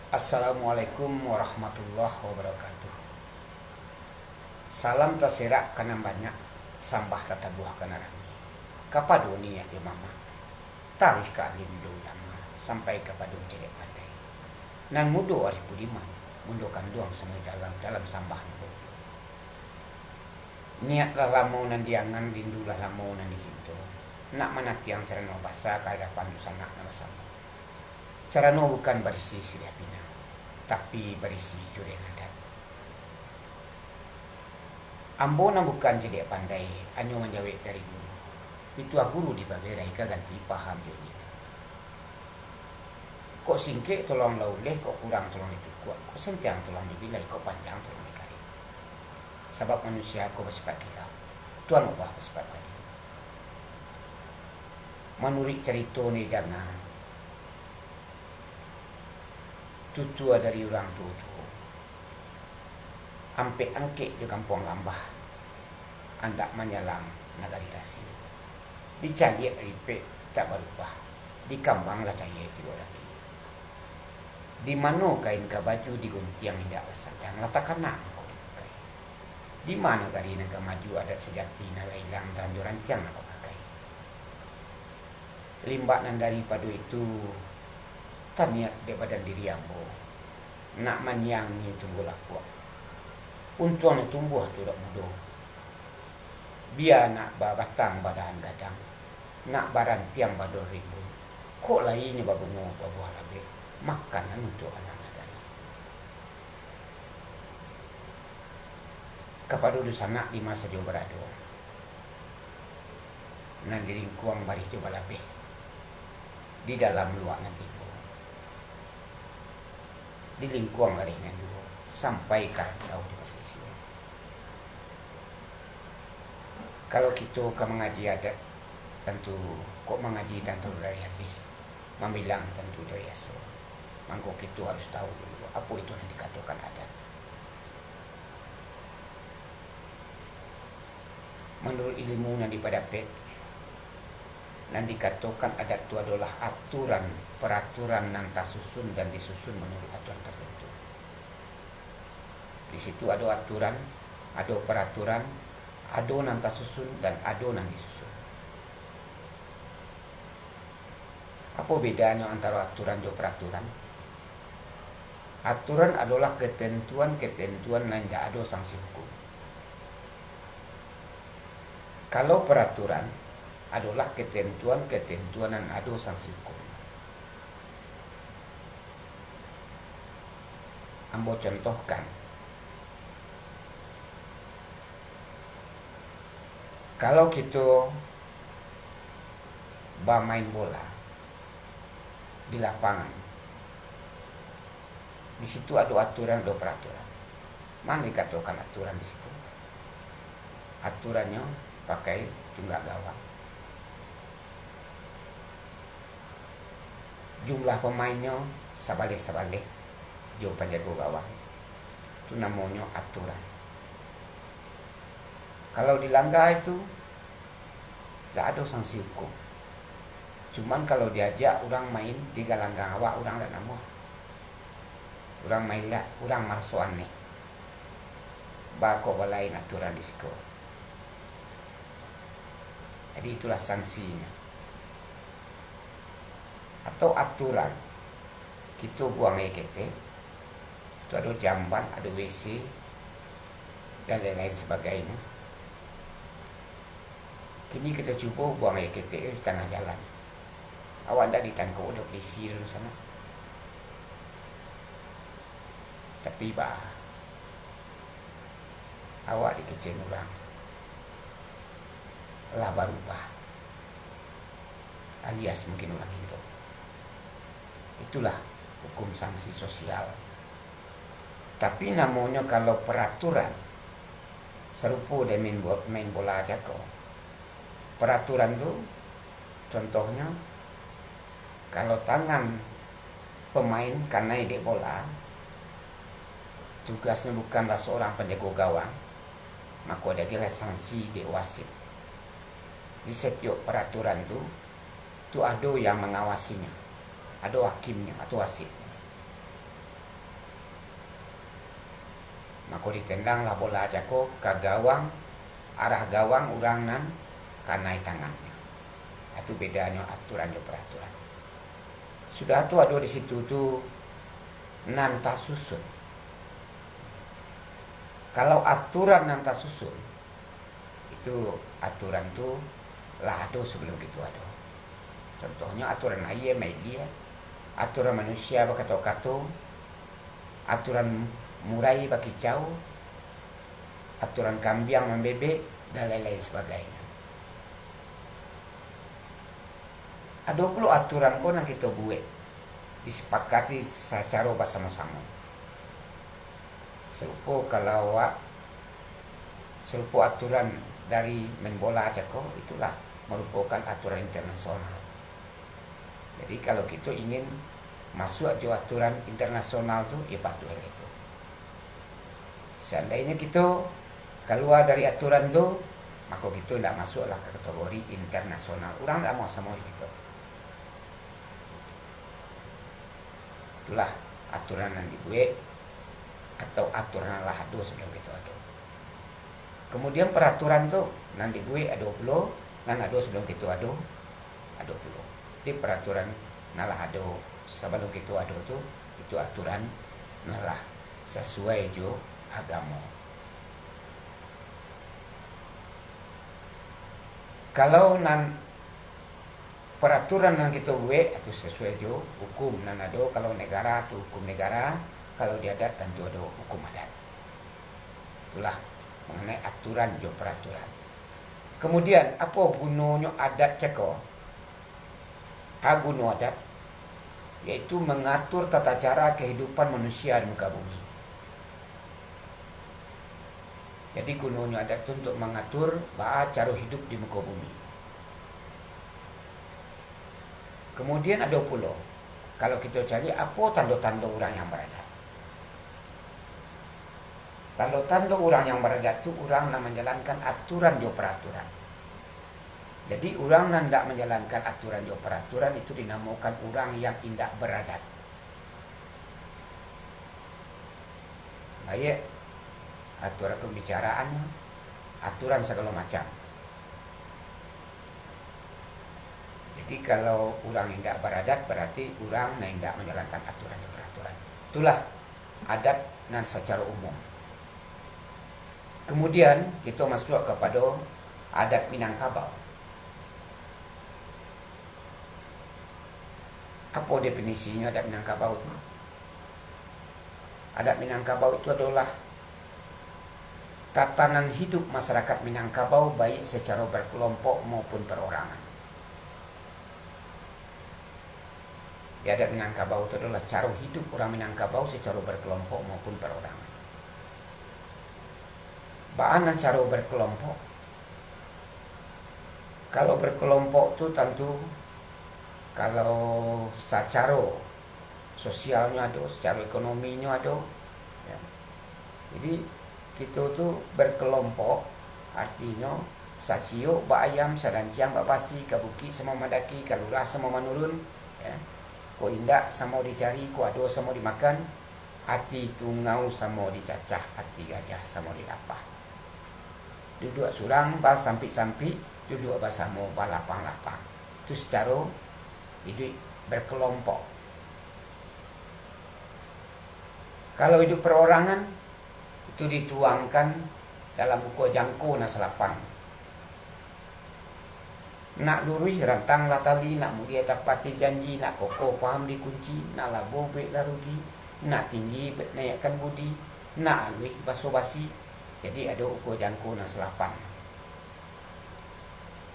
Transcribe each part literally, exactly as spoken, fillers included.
Assalamualaikum warahmatullahi wabarakatuh. Salam taserak ka nan banyak, sambah tatabuah ka nan rami. Kapado niniak jo mamak, tarikh ka alim jo ulama, sampai kapado cadiak pandai. Nan mudo arih budiman, mudo kanduang samo dalam, dalam sambah nan mudo. Niaik lah lamo nan diangan, rindu lah lamo nan dicinto. Nak manatiang carano basa ka adapan dunsanak nan basamo. Carano bukan barisi siriah pinang, tapi barisi curian adat. Ambo nan bukan cadiak pandai, anyo manjawek dari guru. Pituah guru dibaberai ka ganti paham jo inyo. Kok singkek tolong lah uleh, kok kurang tolong ditukuak, kok santiang tolong dibilai, kok panjang tolong dikarik. Sabab manusia ko basipaik gilo, Tuhan Allah basipaik adil. Manuruik carito nan didanga, tutua dari urang tuo-tuo, Ampek Angkek jo Kampuang Lambah, andak manyalang nagari Lasio. Dicaliak ripek tak barubah, dikambang lah cayie tibo daki. Di mano kain ka baju diguntiang indak basandang, lah takana mangko dipakai. Di ma nagari nan ka maju adat sajati nan lah ilang dan jo rantiang nan bapakai. Limbak nan daripado itu, taniaik dek badan diri ambo, nak maniang nyo tumbuah lapuak. Untuangnyo tumbuah tu dek mudo. Bia nak babatang badahan gadang, nak barantiang badaun rimbun, kok lai nyo babungo babuah labek, makanan untuak anak nagari. Kapado dunsanak di ma sajo barado, nan di lingkuang barih jo balabeh, di dalam luak nan tibo, di lingkuang barih nan juo, sampai ka rantau di pasisia. Kalau kito ka mangaji adat, tantu kok mangaji tantu dari alih, mambilang tantu dari aso. Mangko kito harus tahu dulu, apo itu nan dikatokan adat. Manuruik ilimu nan dipadapek, nan dikatokan adat tu adolah aturan, paraturan nan tasusun dan disusun manuruik aturan tartantu. Di situ ado aturan, ado paraturan, ado nan tasusun, dan ado nan disusun. Apo bedanyo antaro aturan jo paraturan? Aturan adolah ketentuan-ketentuan nan indak ado sanksi hukum. Kalau paraturan adolah ketentuan-ketentuan nan ado sanksi hukum. Ambo contohkan, kalau kito bamain bola di lapangan, di situ ado aturan, ado paraturan. Ma nan dikatokan aturan di situ? Aturannyo pakai tunggak gawang. Jumlah pamainnyo sabaleh-sabaleh jo panjago gawang. Tu namonyo aturan. Kalau dilanggar itu, ndak ado sanksi hukum. Cuman kalau diajak urang main di galanggang awak, urang ndak namuah. Urang main lah, urang maraso aneh. Baa kok balain aturan di siko. Jadi itulah sangsinyo. Atau aturan, kito buang aia ketek, tu ado jamban, ado WC, dan lain-lain sabagainyo. Kini kito cubo buang aia ketek di tangah jalan. Awak ndak ditangkok dek polisi dulu sano. Tapi baa, awak dikecekan urang, lah barubah, alias mungkin urang gilo. Itulah hukum sanksi sosial. Tapi namonyo kalau paraturan, sarupo dek main bo-, main bola cako. Paraturan tu, contohnyo, kalau tangan pamain kanai dek bola, tugasnyo bukanlah saurang panjago gawang, mako diagiahlah sanksi dek wasit. Di satiok paraturan tu, tu ado yang mangawasinyo, ado hakimnyo atau wasitnyo. Mako ditendanglah bola cako ka gawang, arah gawang urang nan kanai tangannyo. Itu bedanyo aturan jo paraturan. Sudah tu ado di situ tu nan tasusun. Kalau aturan nan tasusun, itu aturan tu lah ado sabalum kito ado. Contohnyo aturan aia mailia, aturan manusia bakato-kato, aturan murai bakicau, aturan kambiang mambebek, dan lain-lain sabagainyo. Ado pulo aturan ko nan kito buek, disepakati sacaro basamo-samo. Sarupo kalau awak, sarupo aturan dari main bola cako, itulah marupokan aturan internasional. Jadi, kalau kito ingin masuak jo aturan internasional tu, yo patuahlah itu. Seandainyo kito kalua dari aturan tu, mako kito ndak masuaklah ka kategori internasional. Urang ndak mau samo jo kito. Itulah aturan nan dibuek, atau aturan nan lah ado sabalum kito ado. Kemudian, peraturan tu nan dibuek ado pulo, nan ado sabalum kito ado, ado pulo. Jadi, peraturan nan lah ado sabalum kito ado tu, itu aturan nan lah sasuai jo agamo. Kalau nan peraturan nan kito buek, itu sasuai jo hukum nan ado. Kalau negara, tu hukum negara. Kalau di adat, tantu ado hukum adat. Itulah mengenai aturan jo peraturan. Kemudian, apo gunonyo adat cako? A, guno adat, yaitu mangatur tata cara kahidupan manusia di muka bumi. Jadi, gunonyo adat tu untuak mangatur baa caro hidup di muko bumi. Kemudian ado pulo, kalau kito cari, apo tando-tando urang yang baradat? Tando-tando urang yang baradat tu, urang nan manjalankan aturan jo paraturan. Jadi, urang nan indak manjalankan aturan jo paraturan itu dinamokan urang yang indak baradat. Baiak, aturan pambicaraan, aturan sagalo macam. Jadi, kalau urang indak baradat, bararti urang nan indak manjalankan aturan jo paraturan. Itulah adat nan sacaro umum. Kemudian, kito masuak kapado adat Minangkabau. Apo definisinyo adat Minangkabau tu? Adat Minangkabau itu adolah tatanan hidup masarakat Minangkabau, baik sacaro bakelompok maupun parorangan. Di adat Minangkabau tu adolah caro hidup urang Minangkabau sacaro bakelompok maupun parorangan. Baa nan caro bakelompok? Kalau bakelompok tu tantu, kalau sacaro sosialnyo ado, sacaro ekonominyo ado, ya. Jadi, kito tu bakelompok, artinyo, saciok baayam, saranciang babasi, ka bukik samo mandaki, ka lurah samo manurun, ya. Kok indak samo dicari, kok ado samo dimakan, ati tungau samo dicacah, ati gajah samo dilapah. Duduak surang basampik-sampik, duduak basamo balapang-lapang. Tu sacaro iduik bakelompok. Kalau iduik parorangan, itu dituangkan dalam ukua jangko nan salapan. Nak luruih rantanglah tali, nak mulia tapatih janji, nak kokoh paham dikunci, nak labo buweklah rugi, nak tinggi naiakkan budi, nak aluih baso basi. Jadi, ado ukua jangko nan salapan.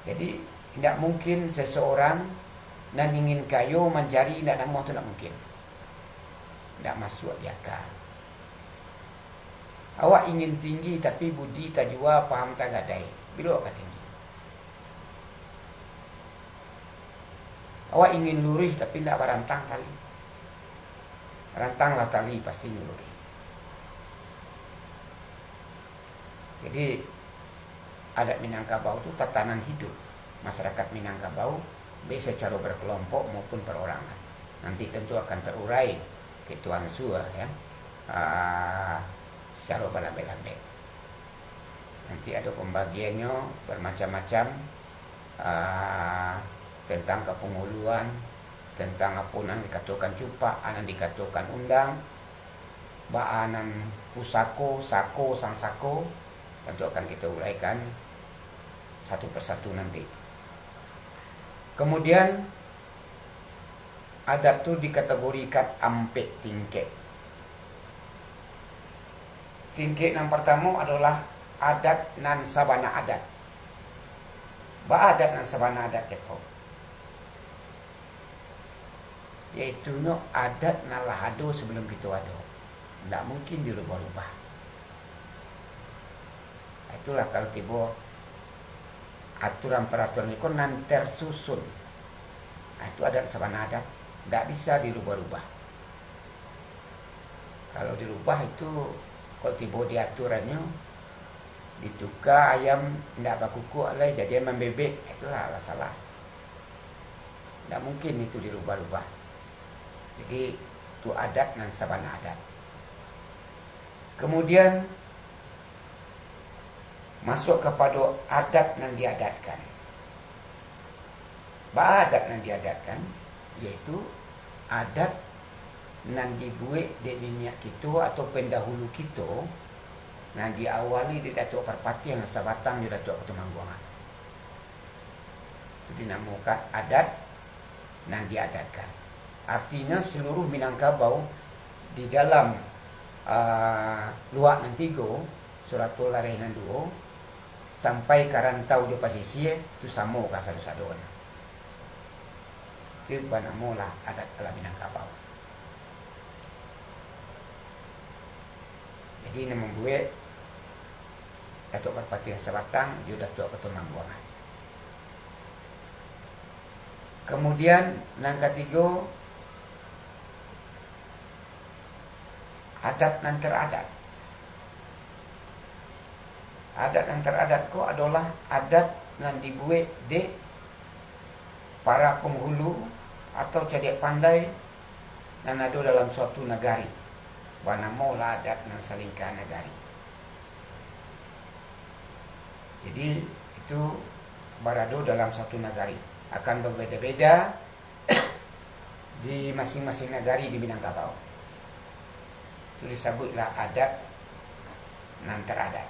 Jadi, indak mungkin seseorang nan ingin kayo mancari indak namuah tu, indak mungkin. Indak masuak di aka. Awak ingin tinggi, tapi budi tajua, paham tagadai. Bilo awak ka tinggi? Awak ingin luruih, tapi indak barantang tali. Rantanglah tali, pasti luruih. Jadi, adat Minangkabau tu tatanan hidup masarakat Minangkabau, baik sacaro bakelompok maupun parorangan. Nanti tantu akan tarurai kito ansua, ya, ah, sacaro balambek-lambek. Nanti ado pambagiannyo bermacam-macam, ah, tentang kapanguluan, tentang apo nan dikatokan cupak, nan dikatokan undang, baa nan pusako, sako, sangsako, tantu akan kito uraikan satu persatu nanti. Kemudian, adat tu dikategorikan ampek tingkek. Tingkek nan partamo adolah adat nan sabana adat. Baa adat nan sabana adat cako? Yaitunyo adat nan lah ado sabalum kito ado. Ndak mungkin dirubah-rubah. Itulah kalau tibo aturan-paraturan iko nan tersusun. Ah, itu adat sabana adat. Ndak bisa dirubah-rubah. Kalau dirubah itu, kalau tibo di aturannyo, dituka ayam indak bakukuak lai, jadi ayam mambebek, itulah lah salah. Ndak mungkin itu dirubah-rubah. Jadi, itu adat nan sabana adat. Kemudian, masuak kapado adat nan diadatkan. Baa adat nan diadatkan, yaitu adat nan dibuek dek niniak kito atau pendahulu kito, nan diawali dek Datuak Parpatiah nan sabatang jo Datuak Katumangguangan. Itu dinamokan adat nan diadatkan. Artinyo, seluruh Minangkabau di dalam, ah, luak nan tigo, Suratul Lareh nan duo, sampai ka rantau jo pasisia, tu samo kasado-sadonyo. Itu banamo lah adat alam Minangkabau. Jadi, nan mambuek Datuak Parpatiah Sabatang jo Datuak Katumangguangan. Kemudian, nan katigo, adat nan taradat. Adat nan taradat ko adolah adat nan dibuek dek para panghulu atau cadiak pandai nan ado dalam suatu nagari, banamo lah adat nan salingka nagari. Jadi, itu barado dalam suatu nagari, akan babeda-beda di masing-masing nagari di Minangkabau. Itu disabuiklah adat nan taradat.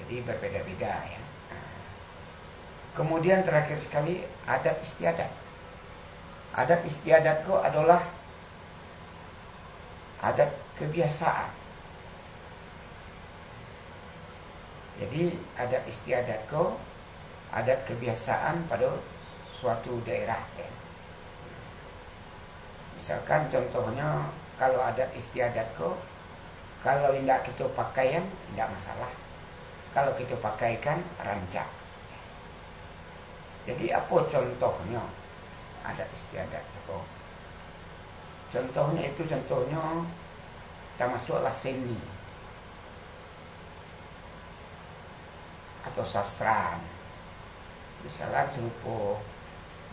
Jadi, berbeda-beda, ya. Nah. Kemudian, terakhir sekali, adat istiadat. Adat istiadat ko adolah adat kebiasaan. Jadi, adat istiadat ko adat kebiasaan pado suatu daerah, ya. Misalkan contohnyo, kalau adat istiadat ko, kalau indak kito pakaian, indak masalah. Kalau kito pakaikan, rancak. Jadi, apo contohnyo adat istiadat tu ko? Contohnyo itu, contohnyo tamasuaklah seni atau sastra. Misalkan sarupo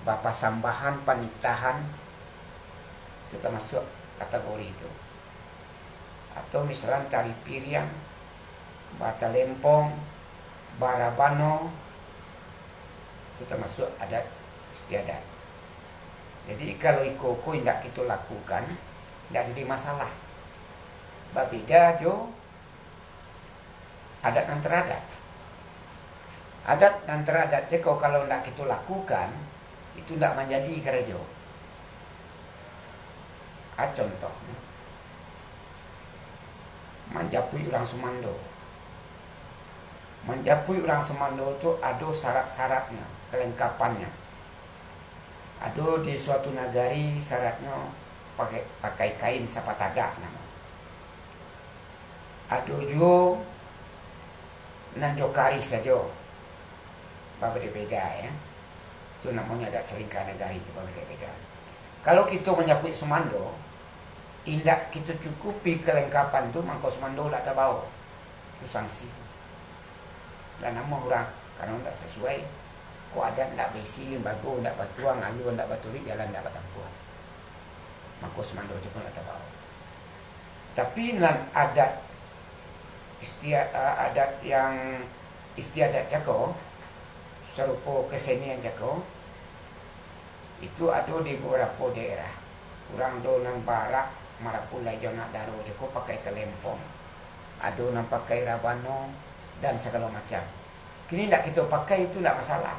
bapasambahan, panitahan, itu tamasuak kategori itu. Atau misalkan tari piriang, batalempong, barabano, itu tamasuak adat istiadat. Jadi, kalau iko ko indak kito lakukan, indak jadi masalah. Babeda jo adat nan taradat. Adat nan taradat cako kalau ndak kito lakukan, itu ndak manjadi karajo. A, contoh, manjapuik urang sumando. Manjapuik urang sumando tu ado syarat-syaratnyo, kalengkapannyo. Ado di suatu nagari syaratnyo pakai, pakai kain sapatagak namo. Ado juo nan jo karih sajo. Babeda-beda, ya. Tu namonyo adat salingka nagari, babeda-beda. Kalau kito manjapuik sumando, indak kito cukupi kalengkapan tu, mangko sumando dak tabao. Tu sanksi. Dak namuah urang, karano dak sasuai. Ko adat ndak baisi, limbago ndak batuang, alua ndak baturuik, jalan ndak batampuah. Mangko sumando tu pun dak tabao. Tapi nan adat istia-, eh, adat yang istiadat cako, sarupo kesenian cako, itu ado di babarapo daerah. Urang do nan barak marapulai jo anak daro cako pakai talempong, ado nan pakai rabano, dan sagalo macam. Kini ndak kito pakai, itu ndak masalah,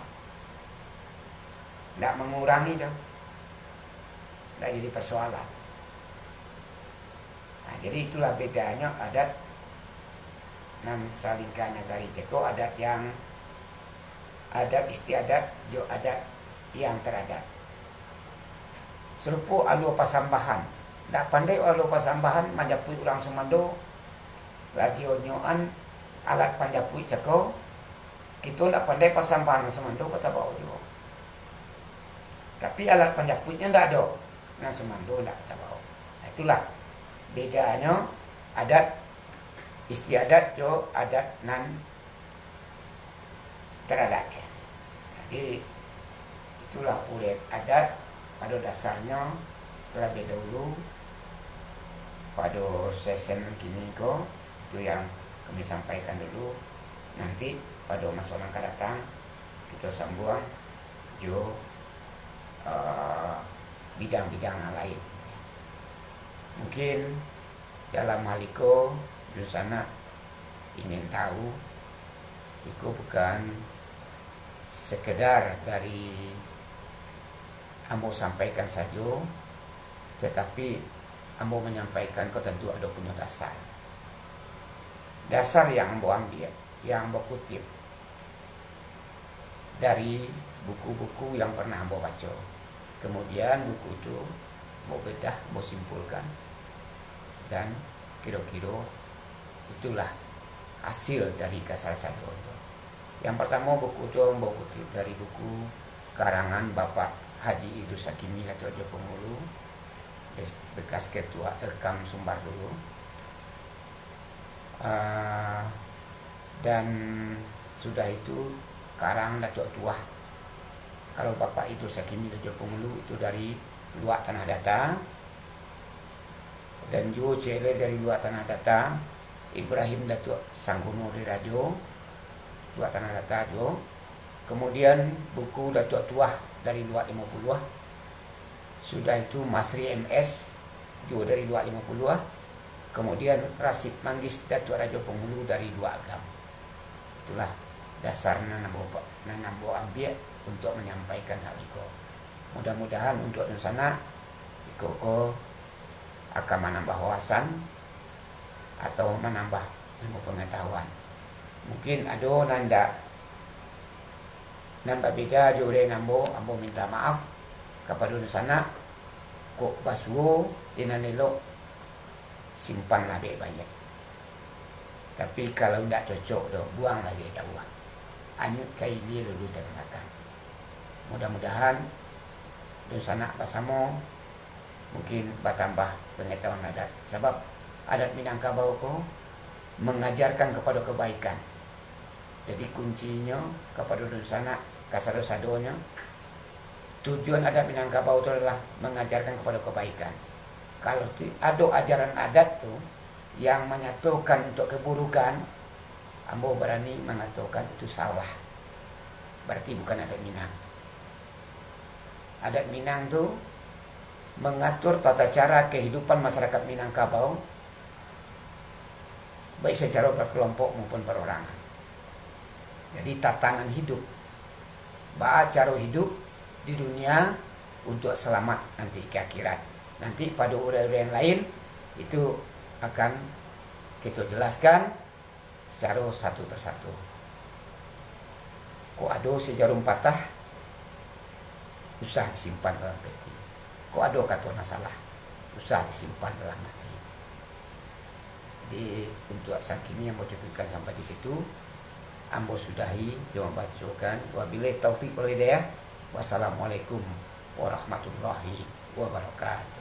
ndak mangurangi tu, ndak jadi persoalan. Nah, jadi itulah bedanyo adat nan salingka nagari cako, adat yang, adat istiadat jo adat yang teradat. Sarupo alua pasambahan. Ndak pandai alua pasambahan manjapuik urang sumando, lah dionyokan alat panjapuik cako, kito ndak pandai pasambahan sumando ka tabao juo. Tapi alat panjapuiknyo ndak ado, nan sumando ndak ka tabao. Nah, itulah bedanyo adat istiadat jo adat nan taradat. Jadi, itulah urek adat pado dasarnyo talabiah dahulu pado sesen kini ko, itu yang kami sampaikan dulu. Nanti pado maso nan ka datang, kito sambuang jo, eh, bidang-bidang nan lain. Mungkin dalam hal iko, dunsanak ingin tahu, iko bukan sekedar dari ambo sampaikan sajo, tetapi ambo manyampaikan ko tantu ado punyo dasar. Dasar yang ambo ambiak, yang ambo kutip dari buku-buku yang pernah ambo baco. Kemudian buku tu ambo bedah, ambo simpulkan, dan kiro-kiro itulah hasil dari kasado-sado tu. Yang pertamo, buku tu ambo kutip dari buku karangan Bapak Haji Idrus Hakimi Datuak Rajo Pangulu, bes-, bekas Ketua Elkam Sumbar dulu. Ah, dan sudah itu, karang Datuak Tuah. Kalau Bapak Idrus Hakimi Datuak Rajo Pangulu itu dari Luak Tanah Data, dan juo ciek lai dari Luak Tanah Data, Ibrahim Datuak Sangguno Dirajo, Luak Tanah Data juo. Kemudian buku Datuak Tuah dari Luak Limo Puluah. Sudah itu Masri M S, juo dari Luak Limo Puluah. Kemudian Rasid Manggis Datuak Rajo Pangulu dari Luak Agam. Itulah dasar nan ambo, nan ambo ambiak untuak manyampaikan hal iko. Mudah-mudahan untuak dunsanak, iko ko akan manambah wawasan atau manambah ilmu pangatahuan. Mungkin ado nan indak, nan babeda jo uraian ambo, ambo minta maaf kapado dunsanak. Kok basuo di nan elok, simpanlah baik-baik. Tapi kalau indak cocok doh, buanglah dari jauah. Anyut ka ilia lalu tagunakan. Mudah-mudahan dunsanak basamo mungkin batambah pangatahuan adat. Sabab adat Minangkabau ko mangajarkan kapado kabaikan. Jadi kuncinyo kapado dunsanak kasado-sadonyo, tujuan adat Minangkabau tu adalah mangajarkan kapado kabaikan. Kalau ti-, ado ajaran adat tu yang manyatokan untuak keburukan, ambo barani mangatokan itu salah. Bararti bukan adat Minang. Adat Minang tu mangatur tata cara kehidupan masyarakat Minangkabau, baik secara berkelompok maupun perorangan. Jadi, tatanan hidup, baa caro hidup di dunia untuak salamat nanti ka akhirat. Nanti pado uraian-uraian lain, itu akan kito jelaskan sacaro satu persatu. Kok ado sajarum patah, usah disimpan dalam peti. Kok ado kato nan salah, usah disimpan dalam ati. Jadi, untuak sakini ambo cukupkan sampai di situ. Ambo sudahi jo mambacokan, wabillahi taufik wal hidayah. Wassalamualaikum warahmatullahi wabarakatuh.